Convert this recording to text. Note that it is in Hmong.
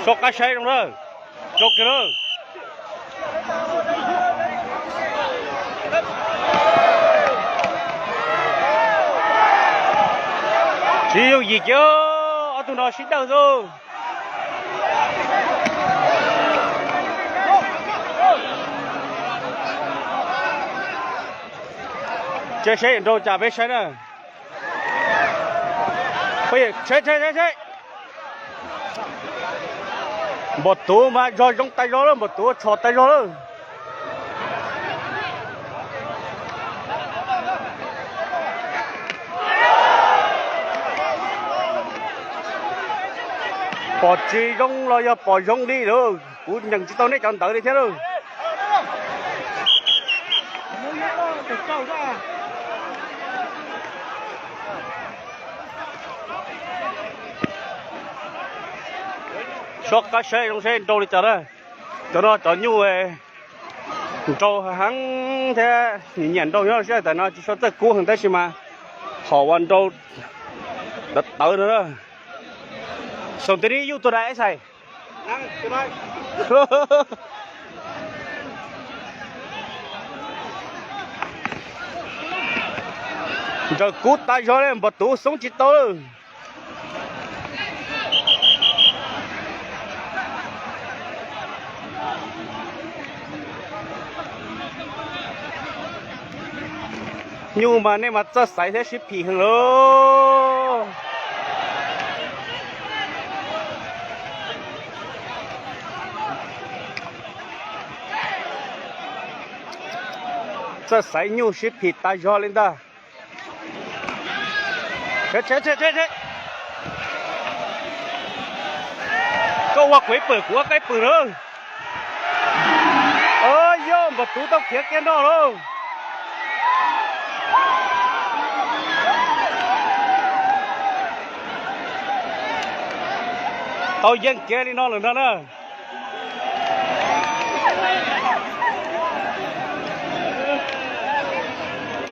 Soj qab saib zoo na. Zoo kiag na. Tsis yooj yim kiag, ob tug no sib dawj xwb. Tsev saib nraug cas peb saib na. Npam Tuv mas zog zoo tas zog lawm, Npam Tuv tshos tas zog lawm. Pom tsis zoo los yog pom zoo li lawm, kuv nyeem tsis tau nej cov ntawv li thiab lawm. Soj qab saib zoo seb nraug li cas na. Cov no cov nyuj nraug heev thiab nyiam nraug nyob sab tam no tsis suav txawj kub heev tab sis mas hom uas nraug tawv tawv no. Xoom tis ni yuj tuag dais xais. Nraug kub tas zog li, Npam Tuv xoob tsis tau lawm. Nyuj mas nej mas txawj xaiv thiab sib phim heev lauj. Txawj xaiv nyuj sib phim tas zog li ntag. Koj ua kuv ib pwm kuv ua koj ib pwm na. Yog Npam Tuv tau khiav kiag no lauj. Tau yeej kiag li no lawm no na.